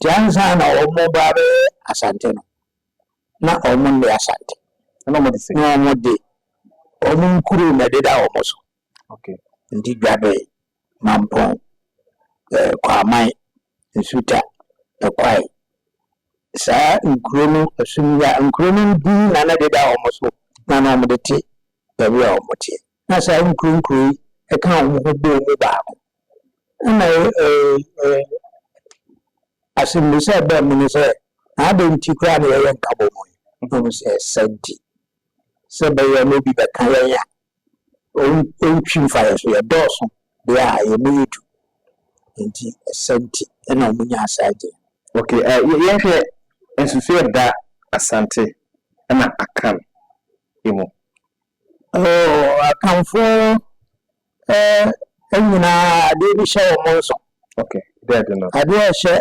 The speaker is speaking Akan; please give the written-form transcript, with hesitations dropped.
Nti ansa na wɔn ba bɛyɛ Asante no, na wɔn nne Asante. Ɛna wɔn de sɛ? Na wɔn de wɔn nkuro na ɛdeda wɔn so. Nti Dwabe, Mampɔn, Kwaman, Nsuta, Ɛkwae. Saa nkuro no, Asumya, nkuro no din na na ɛdeda wɔn so na na wɔde te baabi a wɔn teɛ. Na saa nkuro nkuro yi ɛka wɔn ho bɔɔ mu baako. Ɛna asɛmmisa a ɛbaa mu ne sɛ, na adɛn nti koraa na yɛyɛ nkabom yi? Na wɔn sɛ ɛsɛ nti. Sɛ ɛbɛyɛ na obi bɛka yɛn a, ɔntwi mfa yɛn so. Yɛdɔɔso deɛ a, yɛn mu yɛ du. Nti ɛsɛ nti ɛna wɔn nyaa saa din. Okay, yɛnhwɛ nsusuɛ da Asante ɛna Akan mu. Oh, Akanfoɔ nyinaa adeɛ bi hyɛ wɔn nso. Okay, dɛ ade no. Adeɛ a ɛhyɛ